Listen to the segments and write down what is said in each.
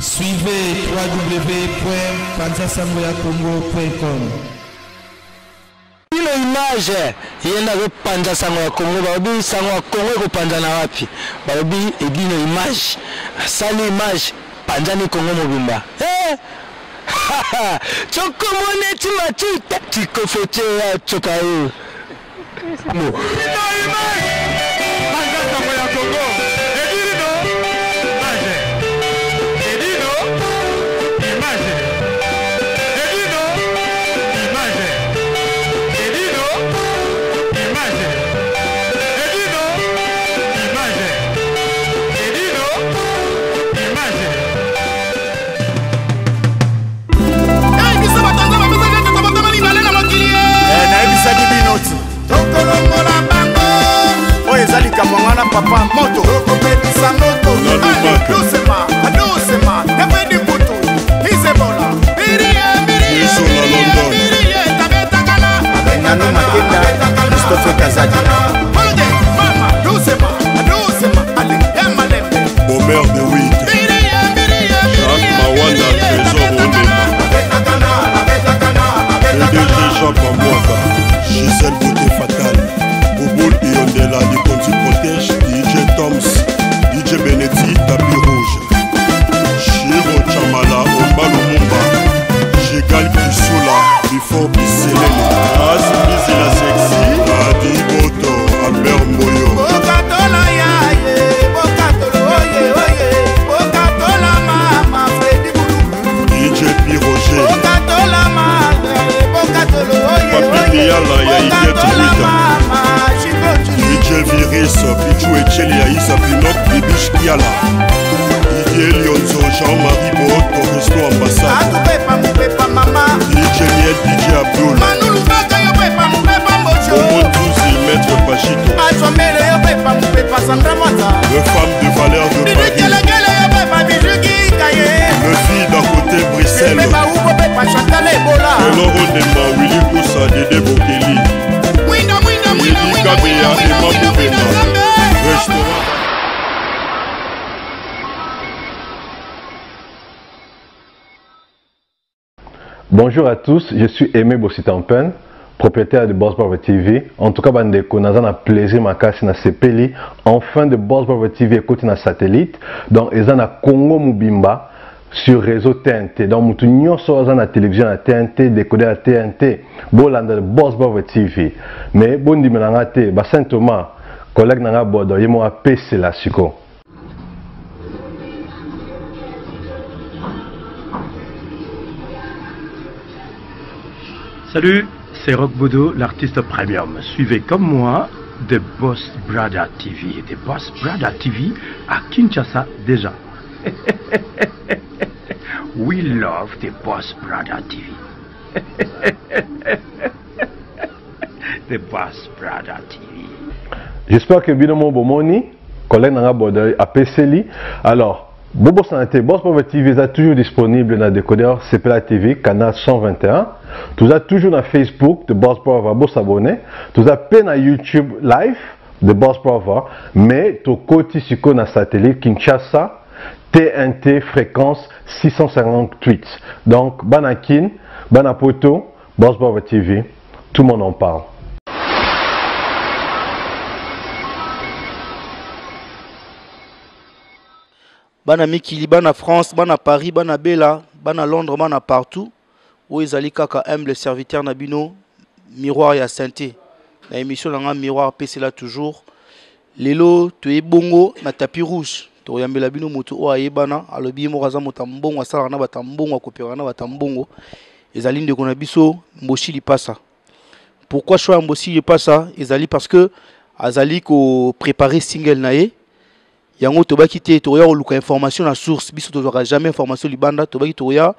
Suivez www.panzasangoyakongo.com. Bino image ye nde azopanza sango ya Congo balobi sango ya Congo ekopanzana wapi balobi edino image asali image panzani Congo mobimba eh! Chokomone timachuta chikofoche ya chokayo Bino image panza sango ya Congo edino image edino image edino image edino image edino image edino image. Biso bato Nzambe apesaki ete tobotama mibale na mokili. Eh, nayebisaki bino ti tokolongola bango. Oyo eza likambo nga na papa moto. Tokopelisa moto dusema dusema efedi kutu izebola Biso na London. tabetakana Nano Makenda, Christophe Kazadi. Olode mama dusema dusema ale emalembe. Bomer de Witt. Jacques Mawanda, Trésor Ondema. PDG Jean Pamwaka. Gisèle Beauté Fatale. Bouboul Iondela, Likonzi Protège, DJ Toms, DJ Benetti, Tapis Rouge. Shiro Chamala, Omba Lumumba. Jigal Kisula, Before Biselele. As Bizila Sexy, Adi Boto, Albert Mboyo. Bokatola ya ye, bokatolo oye oye, bokatola mama Fredi Bulu. DJ P. Roger. Bokatola mama, bokatolo oye Papi oye, Miyala ya Idiot bokatola Wita. mama Chico Chili. DJ Viris, Pichu Echeli ya Isa Pinok, Bibish Kiala. Didier Lionzo, Jean-Marie Boto, Resto Ambassade. Atupepa mupepa mama. DJ Miel, DJ Abdul. Manulu baka yo pepa mupepa mbocho. Momo Touzi, Maître Pachito. Achomele yo pepa mupepa Sandra Mwanza. Le femme de valeur de Didi Paris. Kelekele yo pepa Bijuki Kaye. Le fille d'à côté Bruxelles. Pepa Ugo pepa Chantal Ebola. Eloro Ndemba, Willy Koussa, Dédé Bokeli. Mwinda mwinda mwinda Lili mwinda Kabeya, mwinda mwinda Emma mwinda mwinda Boubema. Nzambe. Restaurant. Bonjour à tous, je suis Aimé Bossitampen, propriétaire de Boss Brother TV. En tout cas, bandeko, naza na plaisir makasi na sepeli. Enfin de Boss Brother TV ekoti na satellite. Donc eza na Congo Mubimba sur réseau TNT. Donc mutu nyonso aza na télévision ya TNT, décodeur ya TNT, bolanda de Boss Brother TV. Mais bondimela nga te, ba Saint Thomas, collègue na nga Bodo, ye mo apesela siko. Salut, c'est Rock Bodo, l'artiste premium. Suivez comme moi The Boss Brother TV. The Boss Brother TV à Kinshasa déjà. We love The Boss Brother TV. The Boss Brother TV. J'espère que bino mo bomoni, collègue nanga Bodo apeseli. Alors, Bobo Santé, Boss Brother TV est toujours disponible dans le décodeur CPLA TV, canal 121. Tout ça toujours dans Facebook de Boss Brother, bo s'abonner. Tout ça pe na YouTube live de Boss Brother, mais to koti siko na satellite Kinshasa TNT fréquence 658. Donc Banakin, Banapoto, Boss Brother TV, tout le monde en parle. Bana mikili, bana France, bana Paris, bana Bela, bana Londres, bana partout. Oyo ezali kaka humble serviteur na bino, Miroir ya Synthé. Na émission nanga Miroir pesela toujours. Lelo toye bongo na tapis rouge. Toyambela bino moto oyo ayebana, alobi ye moko aza moto ya mbongo, asalaka na bato ya mbongo, akopelaka na bato ya mbongo. Ezali ndeko na biso Mboshi Lipasa. Pourquoi choix ya Mboshi Lipasa? Ezali parce que azali ko préparer single na ye. Yango tobaki te toya koluka information na source, biso tozwaka jamais information libanda, tobaki toya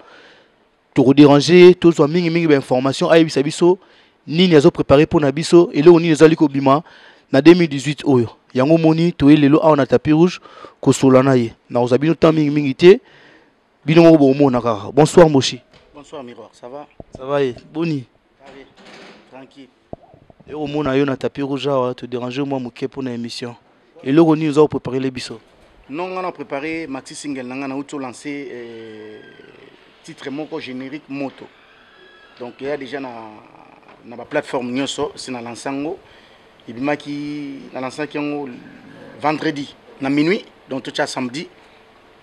tokodéranger, tozwa mingi mingi ba information ayebisa biso nini azo préparer mpo na biso, eloko nini ezali kobima na 2018 oyo. Yango moni toye lelo awa na tapis rouge kosola na ye. Na kozwa bino temps mingi mingi te, bino moko bomona kaka. Bonsoir Mboshi. Bonsoir Miroir, ça va? Ça va ye, boni? Allez, tranquille. Et omona yo na tapis rouge awa, te déranger moi moke mpo na émission. Eloko nini oza kopréparer le biso? Non, nga na préparé maxi single na nga na uti lancer titre moko générique moto. Donc il y a déjà na ba plateforme nyonso, c'est na lancer yango. Ebimaki na lancaki yango vendredi na minuit, donc tout ça samedi.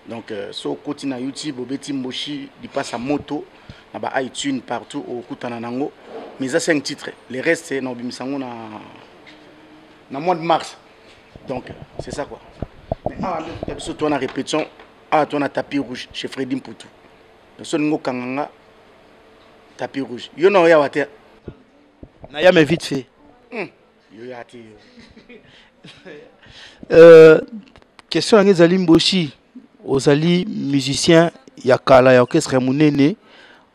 Donc so okoti na YouTube obeti Mboshi lipasa moto na ba iTunes partout okutana nango. Mais eza 5 titres, le reste na obimisa yango na mois de mars. Donc c'est ça quoi. Mais awa nde tokuta biso toa na répétition, awa toa na tapis rouge chez Freddy Mputu. Donc so olingi okanga nga tapis rouge, yo na oyawa te. Na ya mais vite fait. Yo ya te. Question na nga ezali Mboshi, ozali musicien ya kala ya orchestre ya monene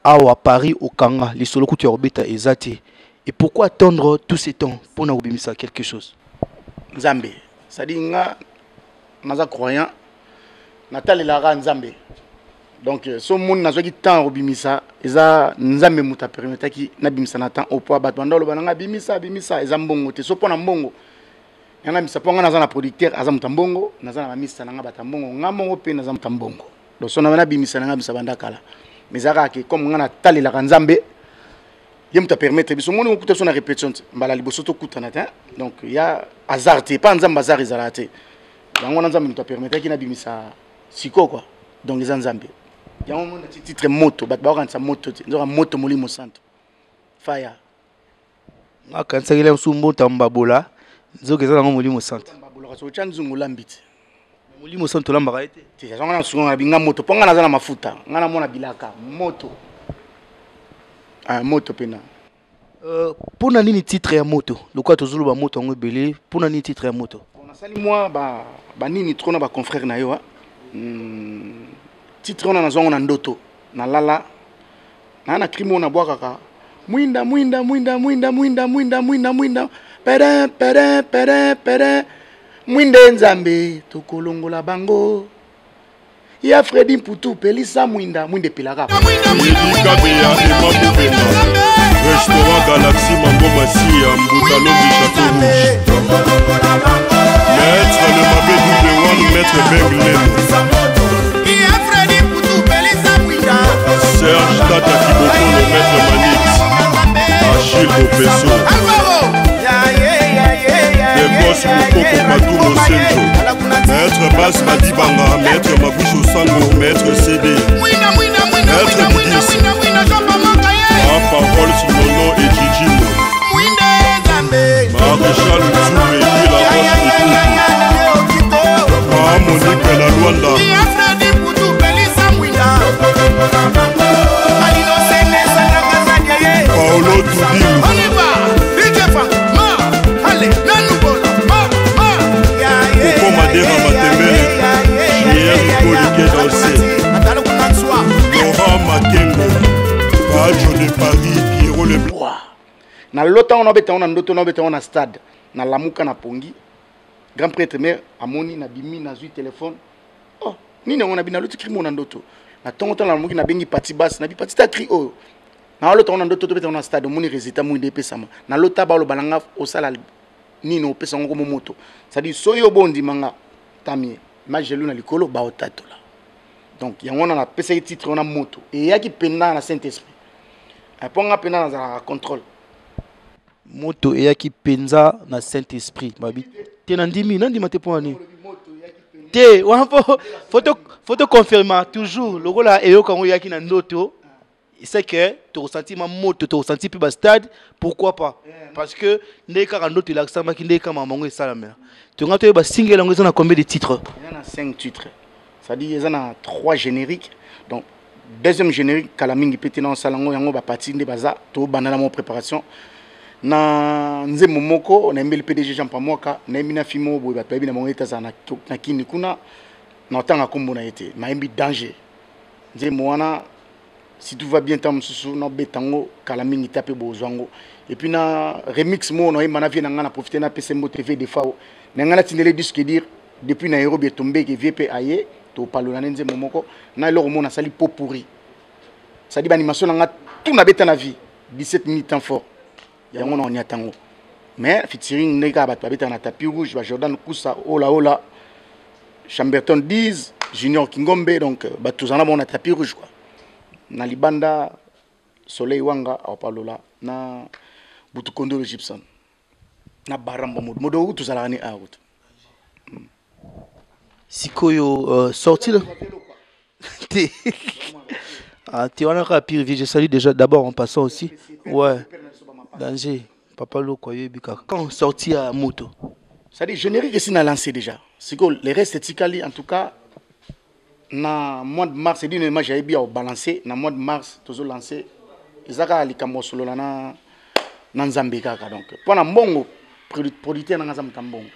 awa Paris okanga lisolo kutu ya kobeta eza te. Et pourquoi attendre tout ce temps pour na kobimisa quelque chose? Nzambe, c'est-à-dire nga naza croyant, natalelaka Nzambe. Donc so moni nazwaki temps ya kobimisa, eza Nzambe moto apermetaki nabimisa na temps opo bato banda oloba na nga bimisa, bimisa, eza mbongo te. So mpo na mbongo nga nabimisa, mpo nga naza na producteur aza moto ya mbongo, naza na bamisa na nga bato ya mbongo, nga moko mpe naza moto ya mbongo. Donc so nabimisa na nga bimisa banda kala. Mais eza kaka ke comme nga natalelaka Nzambe, ye moto apermettre biso. Moni okuta biso na répétition te, mbala liboso tokutana te. Donc ya hasard te, pa Nzambe hasard ezalaka te. Yango wana Nzambe moto apermetaki nabimisa siko quoi. Donc eza Nzambe. Yango mona ti titre moto, bato bakokanisa moto te, nzoka moto molimo santo. Fire. Ngakanisaki la mosusu mbota mbabola, nzoka eza nango molimo santo. Mbabola kasi otya nzungu olambi te. Molimo santo olambaka ye te. Te, azonga na sunga na binga moto, mpo nga naza na mafuta, nga namona bilaka moto. Ah, moto pena. Mpona nini titre ya moto? Lokola tozoloba moto yango ebele, mpona nini titre ya moto? Bon, nasali mwa ba nini trop na ba confrère na yo, hein? Titre wana nazwango na ndoto, nalala na na crime wana bwakaka mwinda mwinda mwinda mwinda mwinda mwinda mwinda mwinda pere pere pere pere mwinda Nzambe tokolongola bango ya Freddy Mputu pelisa mwinda mwinda epelaka. Midi Kabeya Emma Mupemba Restaurant Galaxy Mambo Masia Mbuta Lombi Château Rouge Maître Le Mabé Double One Maître Beng Lemo Serge Tata Kibokolo Maître Manix Achille Bopeso Debos Mukoko Patou Mosenjo Maître Bas Badibanga Maître Maboucho Sango Maître CD Maître Bidis Ma parole sur Nono et Gigi Maréchal Nzoume Guy Laroche Ikuku Ma Monique na Luanda Paolo Tudilu Coco Madera Matembele Julien Nicolike Dolce Laurent Makengo Bajo de Paris Pierrot Leblanc Na lota wana obeta wana ndoto na obeta wana stade na lamuka na pongi grand prêtre mère amoni na bimi na zui téléphone oh nini yango na bina loti crime na ndoto na tongo tala namoki na bengi pati basse na bi pati ta cri oyo na lota wana ndoto tobeta wana stade omoni résultat mwinde epesama na lota ba loba nanga osala nini opesa ngo komo moto c'est-à-dire soki obondima nga tamie majelu na likolo ba otatola donc yango wana napesaki titre wana moto eyaki mpenza na Saint-Esprit mpo nga mpenza nazalaka contrôle moto eyaki mpenza na Saint-Esprit babi te na ndimi nandima te mpo nini te wana mpo faut to confirmer toujours lokola eyoka yango eyaki na ndoto c'est que tokosanti ma moto tokosanti mpe ba stade pourquoi pas parce que nde kaka ndoto elakisamaki nde kaka makambo yango esalamela tonga toyeba single yango eza na combien de titres? Eza na 5 titres, c'est-à-dire eza na 3 génériques. Donc deuxième générique kala mingi pe te na osala yango yango bapati nde baza tobanda na mo préparation na nzembo moko nayembeli PDG Jean Pamwaka nayembi na fimo boye bato bayebi na bango ete azala na kini kuna na otanga nkombo na ye te mayembi danger nzembo wana si tout va bien ntango mosusu nabeta yango kala mingi te mpe bozwa yango et puis na remix moko nayemba na vie na ngai na profite napesa mbote vie defao na ngai natindeli disque dire depuis Nairobi etombeki vie mpe aye topalola nde nzembo moko na eloko moko nasali pot pourri c'est-à-dire baanimation na ngai tout nabeta na vie 17 minutes temps fort yango na oniata yango mais featuring ndenge kaka bato babetaka na tapis rouge ba Jordan Kusa ola ola. Chamberton 10 Junior Kingombe, donc bato tozala na bango na tapis rouge quoi. Na libanda Soleil Wanga aopalola na Butukondolo Gibson na Baramba Modo Modo, tozalaka ni awa kutu. Sikoyo sorti le te. Ah, te wana kaka pire vie. Je salue déjà d'abord en passant aussi, ouais, danger papa loko ayebi kaka quand sorti ya moto. C'est-à-dire générique esi na lancé déjà, sikoyo le reste etikali. En tout cas na mois de mars, edino image ayebi ya kobalancer na mois de mars, tozolancer. Eza kaka likambo osolola na Nzambe kaka. Donc mpo na mbongo, producteur nanga aza moto ya mbongo,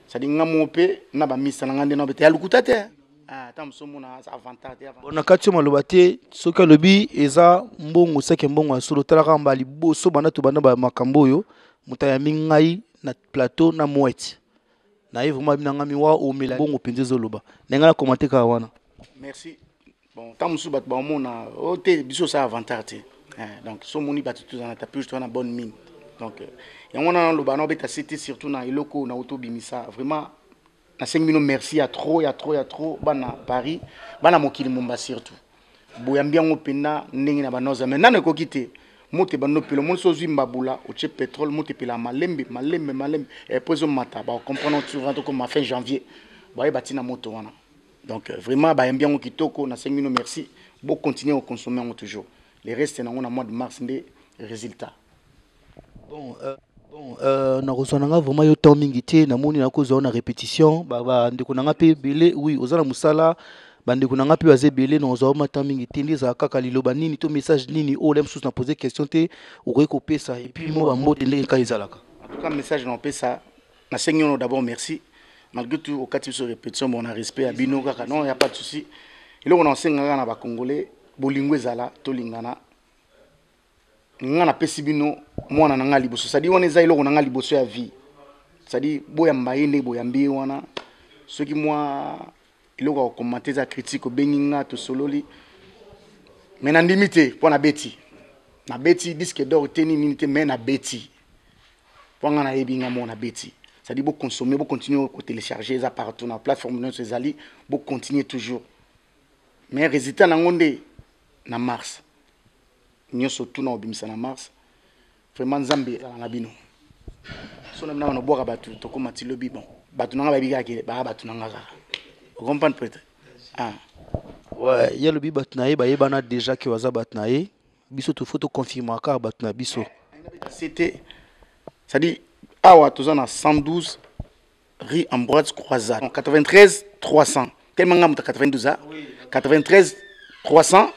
c'est-à-dire nga moko mpe na bamisa na nga nde na bete ya lokuta te. Ah, ata mosu omona aza avantage te. Bon, na kati oyo maloba te, soki alobi eza mbongo, seke mbongo ya solo. Talaka mbala liboso banda tobanda bamakambo oyo, moto ayambi ngai na plateau na mwete na ye vraiment na ngai miwa omela mbongo mpenza, ezoloba na ngai na komante kaka wana. Merci. Bon, ntango mosusu bato baomona o te, biso osala avantage te. Donc so omoni bato toza na tapis, toza na bonne mine. Donc yango wana naloba na obeta sete surtout na eloko oyo nauti obimisa. Vraiment nasengi bino merci ya trop, ya trop, ya trop. Bana Paris, bana mokili momba, surtout boyambi yango mpenza ndenge na banoza. Mais nano ekoki te. Moto ebandi opela, omoni so ozwi mbabula, otie pétrole, moto epelaka malembe malembe malembe po ezomata. Bacomprendre souvent tokoma fin janvier, bayeba ntina moto wana. Donc vraiment bayambi yango kitoko, nasengi bino merci. Bocontinue koconsommer yango toujours. Le reste nango na mois de mars nde résultat. Bon, nakozwa na nga vraiment yo temps mingi te. Namoni nakozwa yo na répétition, bandeko na nga mpe ebele. Oui, oza na mosala, bandeko na nga mpe baza ebele. Nakozwa yo ma temps mingi te. Nde ezala kaka liloba nini to message nini oyo la mosusu na pose question te okoki kopesa, et puis mo bambote ndenge kaka ezalaka. En tout cas message na opesa, nasengi yo d'abord merci. Malgré tout okati biso répétition, bon, na respect ya bino kaka, non, y a pas de souci. Eloko na osenga kaka na bacongolais, bolingo ezala, tolingana. Nga napesi bino mwana na nga liboso, c'est-à-dire wana eza eloko na nga liboso ya vie, c'est-à-dire boyamba ye ndenge boyambi ye wana. Soki mwa eloko ya kokomante eza critique, obengi nga, tosololi. Mais nandimi te mpo nabeti, nabeti disque d'or te, nini nini te, mais nabeti mpo nga nayebi nga moko nabeti. C'est-à-dire boconsommer, bocontinue kotélécharger, eza partout na plateforme nyonso ezali, bocontinue toujours. Mais résultat nango nde na mars, nyonso tuna obimisa na mars. Vraiment Nzambe azala na bino. So na bino nobwaka bato, tokóma ti lobi. Bon, bato nanga bayebi kaka ke baa bato nanga kaka, ocomprendre peut-être, ah. Ouais, ye alobi bato na ye bayebana déjà ke baza bato na ye. Biso tofo toconfirma kaka bato na biso. C'était, c'est-à-dire awa toza na 112 rue Ambroise Croizat, 93 300, tellement nga moto 92 a 93 300,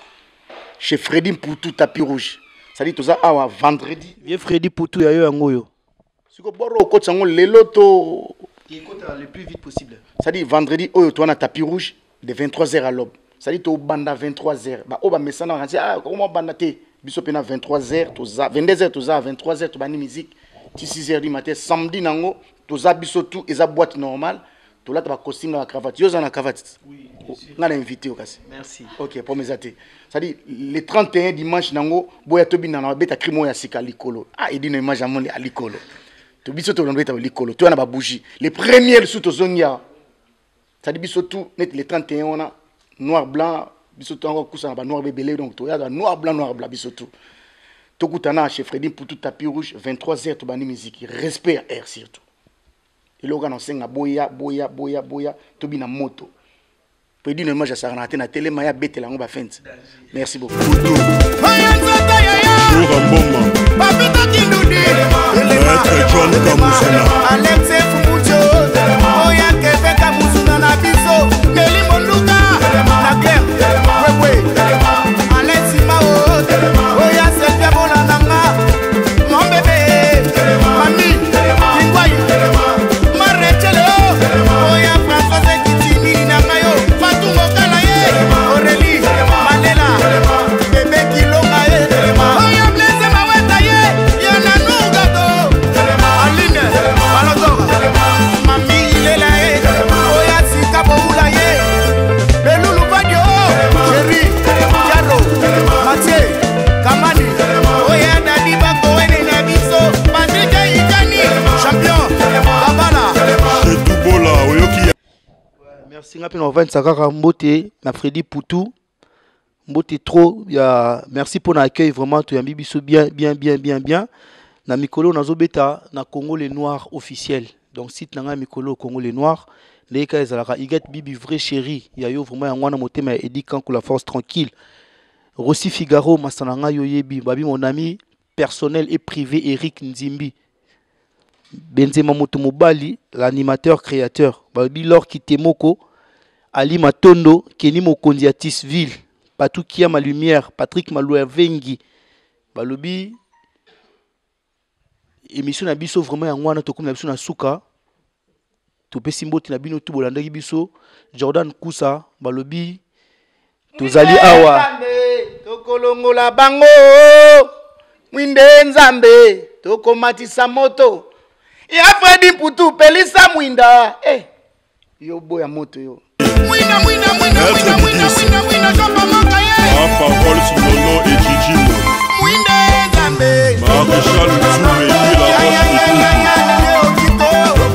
chez Freddy Mputu, tapis rouge. C'est-à-dire toza awa vendredi. Ye Freddy Putu ya yo yango oyo. Siko boro okotisa yango lelo to ekota le plus vite possible. C'est-à-dire vendredi oyo toza na tapis rouge de 23h à l'aube, c'est-à-dire tobanda 23h. Baoyo bamesana bakanisi ah koma banda te. Biso mpe na 23h toza, 22h toza, 23h tobandi musique ti 6h du matin. Samedi nango toza biso tout, eza boîte normale, tolata bacostume na bacravate. Yo oza na cravate, nga na invité yo kasi. Merci. Ok, problème eza te. C'est-à-dire le 31 dimanche nango boya tobina na babeta crime oyo ya sika likolo. Ah, edino image amoni ya likolo to biso tolobeta likolo, toya na babougie les premières lisusu tozongi awa. C'est-à-dire biso tout neti le 31 wana noir blanc, biso tout yango kokusa na banoir bebele. Donc toyaka noir blanc, noir blanc, biso tout tokutana chez Freddy Mputu, tapis rouge, 23h tobandi musique. Respect ya air surtout, eloko wana osenga boya boya boya boya tobina moto po edino image asakanaka te na telema ya betela yango bafente. Merci beaucoup. Shura Mboma, Papito Kindudi. Maître John Kamuzuna, Alex Fumucho oya Keve Kamuzuna na biso Meli Monduka na Claire Wewe Alex Mao oya Sylvia Bola nanga mon bébé Mami Kingwai Marechele oya Françoise Kitini na ngai yo Fatou Mokala ye Aurélie Malela bébé Kilonga ye oya Blaise Maweta ye ya Nanugato Aline Balodor. Merci nga mpe na ovandisa kaka mbote na Freddy Poutou, mbote trop ya merci mpo na accueil. Vraiment toyambi biso bien bien bien bien bien. Na mikolo nazobeta na Congo le Noir officiel, donc site na ngai mikolo Congo le Noir ndenge kaka ezalaka. Iget Bibi, vrai chéri ya yo vraiment, yango wana motema ya Edi Kanku, la force tranquille. Rossi Figaro masana ngai oyebi babi, mon ami personnel et privé Eric Nzimbi Benzema moto mobali, l'animateur créateur babi Lor Kitemoko, Ali Matondo, Kenny mokonzi ya Tisville, Patou Kiama Lumière, Patrick Malouya Vengi balobi émission na biso vraiment yango wana. Tokomi na biso na suka, topesi mbote na bino tu bolandaki biso. Jordan Kusa balobi tozali awa. Tokolongola bango mwinde Nzambe, tokomatisa moto ya Fredi Mputu, pelisa mwinda eh, yo boya moto yo. Mwinda, mwinda, mwinda, mwinda, mwinda, mwinda, mwinda, Ma parole sur mon nom et Gigi Mo. Mwinde Nzambe. Maréchal Nzoume, puis la roche.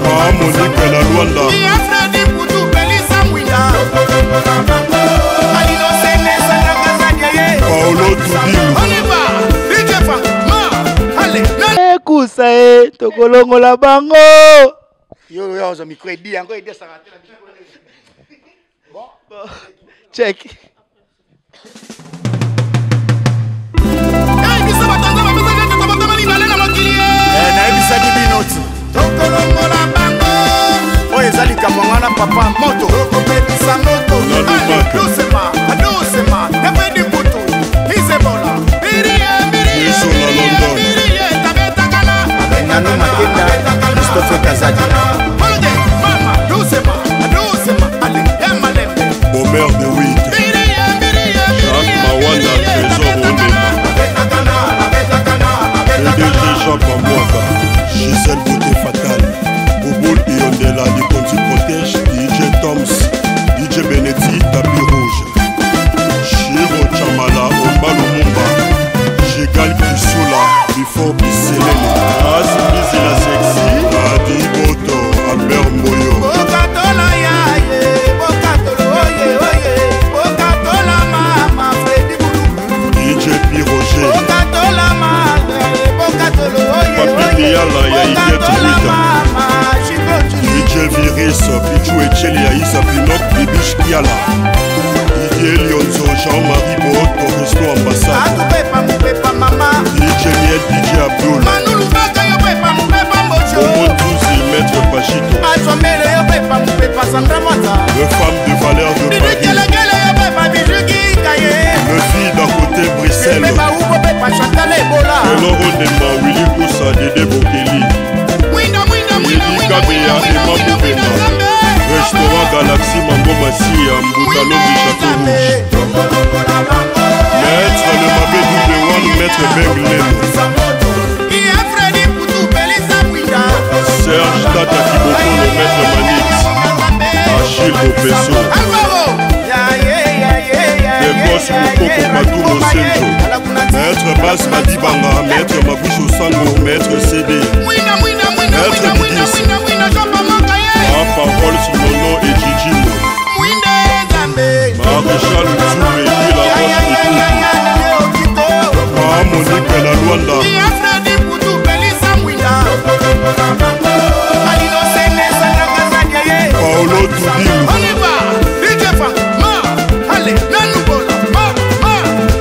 Ma Monique la Luanda. Ya Fredi Mputu, pelisa mwinda. Alino Sene Sandra Kazadia ye. Paolo Tudilu. Oliver DJ Fa Ma Ale. Ekusa e tokolongola bango. Yo yo ozwa micro edi yango edi asaka te na micro. Bon, check. Biso batanza bapesaki ete tobotama mibale na mokili ye. Nayebisaki bino ti tokolongola bango. Oyo eza likambo nga na papa moto. Tokopelisa moto. Nalubaka. Dosema adosema Efedi Mputu Izebola birie birie. Biso na London. Birie tabetakala. Nano Makenda, Christophe Kazadi. Olode mama dosema adosema ale emalembe. Bomer de Witt. Birie birie. Jacques Mawanda, Trésor Onema. PDG Jean Pamwaka. Gisèle Beauté Fatale. Bouboul Iondela, Likonti Protège, DJ Toms, DJ Benetti, Tapis Rouge. Shiro Chamala, Omba Lumumba. Jigal Kisula, Before Biselele. As Bizi la Sexy, Adi Boto, Albert Moyo. Bokatola ya ye, bokatolo oye oye, bokatola mama Fredi Bulu. DJ P. Roger. Bokatola mama, bokatolo oye Papi oye, Miyala ya Iguette bokatola Wita. mama Chico Chili. DJ Viris, Pichu Echeli, Aïssa Pinok, Bibiche Kiala. Didier Lionzo, Jean-Marie Boto, Resto Ambassade. Atupepa mupepa mama. DJ Miel, DJ Abdul. Manulu baka yo pepa mupepa mbocho. Momo Touzi, Maître Pachito. Achomele yo pepa mupepa Sandra Mwata. Le femme de valeur de Didi Paris. Kelekele yo pepa Bijuki Kaye. Le fille d'à côté Bruxelles. Pepa Ugo pepa Chantal Ebola. Eloro Ndemba, Willy Koussa, Dédé Bokeli. Mwinda mwinda mwinda Lili mwinda Kabeya, mwinda mwinda Emma mwinda Boubema. Nzambe. Restaurant Galaxy Mambo Massi, Mbuta Lombi Château Rouge. Maître Le Mabé Double One, Maître Beng Lemo. Iye Fredi Putu pelisa mwinda. Serge Tata Kibokolo, Maître Manix. Achille Bopeso. Alvaro. Ya ye ya ye ya ye. Degos Mukoko Patou Mosenjo. Maître Bas Madibanga, Maître Maboucho Sango, Maître CD. Mwinda mwinda mwinda Maître mwinda mwinda Bidis. mwinda mwinda Jean Pamaka ye. Ma parole sur mon nom et Gigi Mo. Mwinda Nzambe. Maréchal Nzoume, puis la Ya ya roche ya ya ya Okito. Ma Monique la Luanda. Iye Fredi Putu pelisa mwinda. Alino Sene Sandra Kazadia ye. Paolo Tudilu. Oliver, DJ Fa, Ma, Ale, Nanu Bola, Ma, Ma.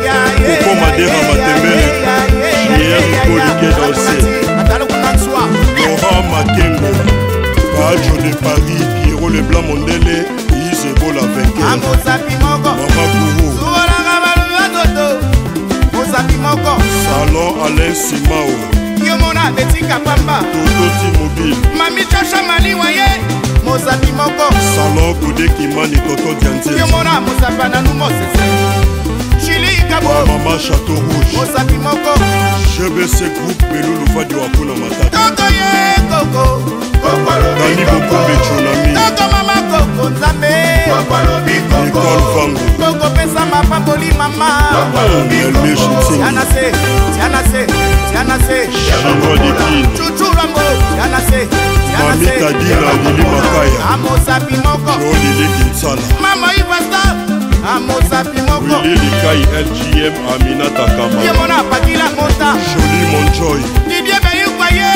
Ya ye. Koko Madera Matembele. Julien Kolike Dansé. Laurent Makengo. Bajo de Paris, Pierrot Leblanc Mondele, Isebola vainqueur. Amosapi moko. Mama Gourou. Suolaka balubi batoto. Mosapi moko. Salon Alain Simao. Yo mona betika pamba. Toto Timobile. Mami Chacha Maliwa ye. Mosapi moko. Salon Kode Kimani Toto Yo Dianzeti. mona mosapi nanu mosese. Chili Kabo. Mama Château Rouge. Mosapi moko. GBC Group Belulu Fadi Wakuna Matata. Koko ye koko. Dani Bokombe Tsunami. Koko mama koko Nzambe. Nicole Vango. Koko pesa mapamboli mama. Elmé Chitini. Tiana se, tiana se, tiana se. Chinois de Kin. Chuchu Rambo, tiana se, tiana Mami se. Tadila Lili Makaya. Amosapi moko. Jo Lili Kinti. Nsala. Mama Ivasta amosapi moko. Willy Likai LGM Aminata Kamara. Ye mona apakila mota. Jolie Monjoy. Didier Beyukwa ye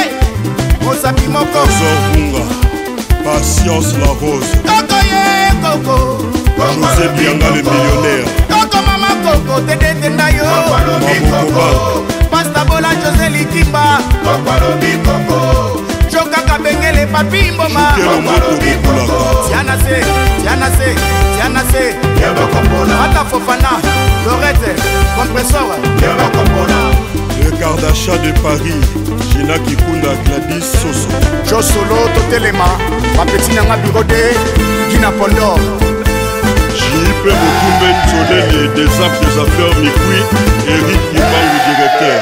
mosapi moko. Trésor Bunga. Patience La Rose. Koko ye koko. José Bianga le millionnaire. Koko mama koko tete tenda yo. Maboko Pasta Bola José Likimba. Koko alobi koko. Jokaka Bengele Papi Mboma. Tiana se, Tiana se, Tiana se. Mata Fofana, Lorette, compresseur. Le Kardashian de Paris, Gina Kikunda, Gladys Soso. Jo Solo totelema, bapeti na nga bureau de Gina Pondor. JP Motumbe Nzolele, des apps des affaires Mikui, Eric Kimbangu, directeur.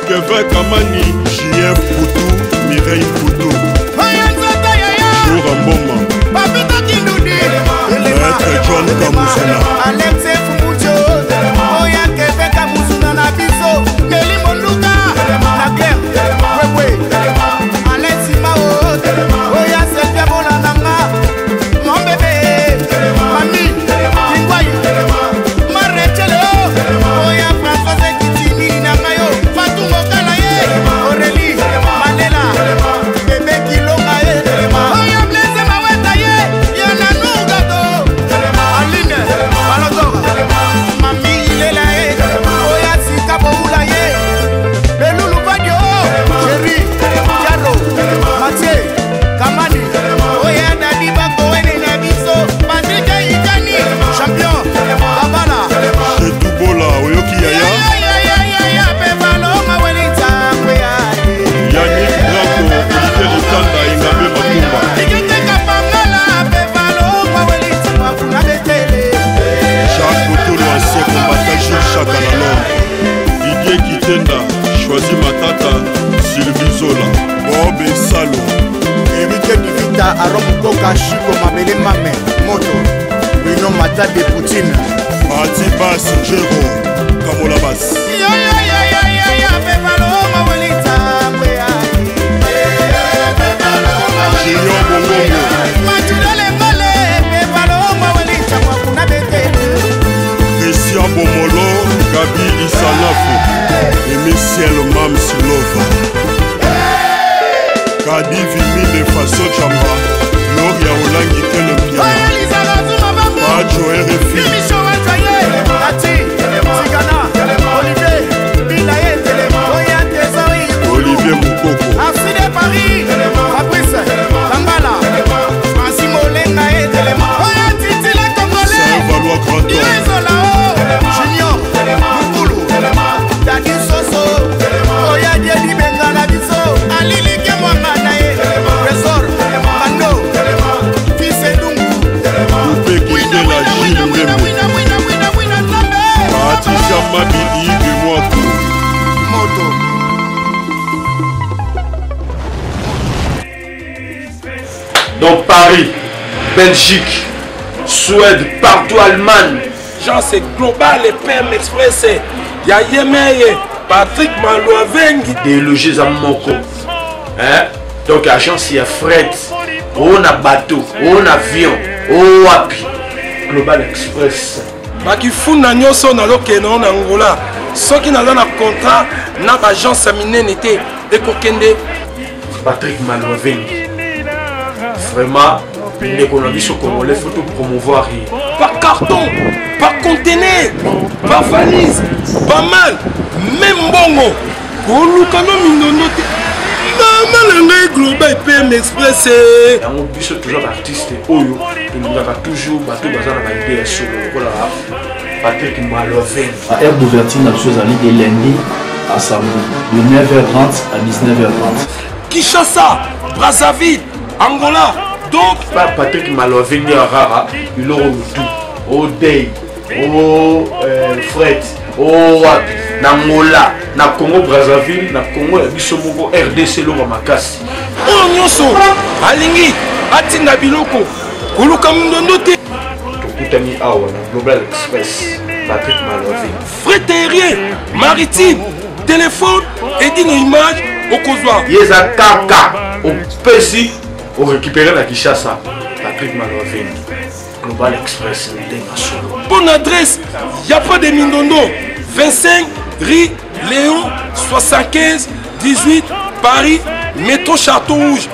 Kevin Kamani, JF Poutou, Mireille Poutou. Jour Mboma. Papito Kindudi, Maître John Kamuzuna. Alex Fumujo, Oya Kevin Kamuzuna na biso, Nelly Monduka, na Claire, Wewe, Alex Mao, Oya Sylvia Bolananga, mon bébé, Mami, Kingwai, Marechele, Oya Françoise Kitini na ngayo, Fatou Mokala ye, Aurélie, Malela, Bébé Kilonga ye, Oya Blaise Maweta ye, Yana Nougato, Aline, Balodor, Mami Ilela ye, Oya Sika Boula ye, Belulu Badio, Chéri, Diallo, Mathieu, Kamani, Oya Dadi Bakowene na biso, Patrick Ikani, champion, Kabala. Chetou Bola, Oyoki Yaya. Yannick Branco, Olivier Litanda, Ingabe Makumba. Jacques Botolo, ancien combattant Jules Chaka na Londres. Didier Kitenda, Choisi Matata, Sylvie Zola. Bob Esalo. Héritier Divita, Aron Mukoka, Chico Mabele Mame, Moto, Bruno Mata de Poutine. Pati Bass, Jero, Kamola Bass. Junior Bongongo. Christian Bomolo, Gabi Isanafu, Emi Ciel Mams Lova. Kadi Vimile Faso Chamba, Gloria Olangi Kele Piana. Pacho RFI. Olivier Moukoko. Afide Paris, Fabrice Kambala, Francis Molenga et Telema. Oya Titi la Congolais, Saint-Valois Grand Homme. Irezola o, Junior, Mukulu, Dadi Soso, Oya Diedi Bengala biso, Alili Kemwanga na ye, Trésor, Mando, Fils Edungu, Coupé Kindela Gilles Mbembe. Patricia Mabi Yves Mwaku. Moto. Donc Paris, Belgique, Suède, partout Allemagne. Genre c'est global et PM Express. Ya Yemeye, Patrick Malouavengi. Déloger eza moko. Hein? Donc agence ya fret, o na bateau, o na avion, o wapi. Global Express. Bakifunda nyonso nazokende nango na Angola. Soki naza na contrat na ba agence ya minene te ekokende. Patrick Malouavengi. Vraiment, ndeko na biso congolais faut tout promouvoir ye. Par carton, par conteneur, par valise, pas mal. Même mbongo. Koluka no mindondo te. Mama na ngai Global PM Express. Yango biso toujours ba artiste oyo tolingaka toujours bato baza na ba idée ya solo lokola Patrick Malouavengi. Ba heure d'ouverture na biso ezali de lundi à samedi de 9h30 à 19h30. Kinshasa, Brazzaville, Angola. Donc ba Patrick Malouavengi ya rara biloko mutu o day o fret o wapi na Angola na Congo Brazzaville na Congo ya biso moko RDC eloko makasi. Oyo nyonso alingi atinda biloko koluka mindondo te. Tokutani awa na Global Express Patrick Malouavengi. Fret aérien, maritime, téléphone, edino image okozwa. Ye eza kaka opesi orécupérer na Kinshasa Patrick Malouavengi. Global Express ndenge ya solo. Bonne adresse, y a pas de mindondo. 25 rue Léon 75 18 Paris, métro Château Rouge,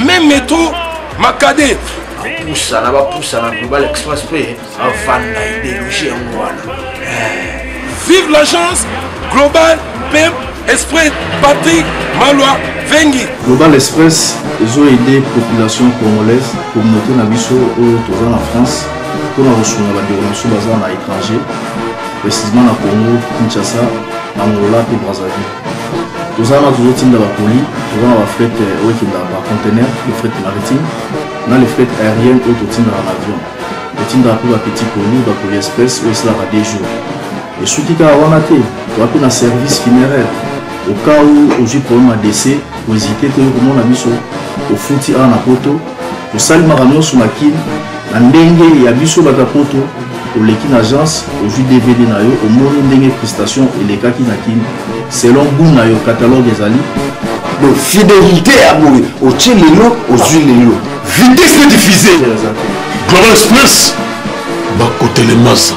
même métro Makade. Bapusana bapusana Global Express mpe avanda ideologie yango wana. Vive l'agence Global PM Express Patrick Malwa Vengi. Global Express ezo aider population congolaise, communauté na biso oyo toza na France mpona kosunga bandeko na biso baza na étranger, précisément na Congo, Kinshasa, Angola mpe Brazzaville. Toza wana tozotinda bakoli, toza na bafret oyo ekendaka par conteneur, le fret maritime na le fret aérienne oyo totindaka na avion. Totindaka mpe bapetit colis, bacolis express oyo esalaka 2 jours. Esuki kaka wana te, toza mpe na service funéraire. Au cas où ozwi problème ya décès, kohésite te, okomona biso ofuti awa na poto, tosali makambo nyonso na Kin na ndenge ya biso bato ya poto. Oleki na agence, ozwi DVD na yo, omoni ndenge prestation elekaki na Kin selon goût na yo, catalogue ezali. Donc fidélité ya boye, otie lelo ozwi lelo, vitesse diffusée. Global Express bakotelemasa.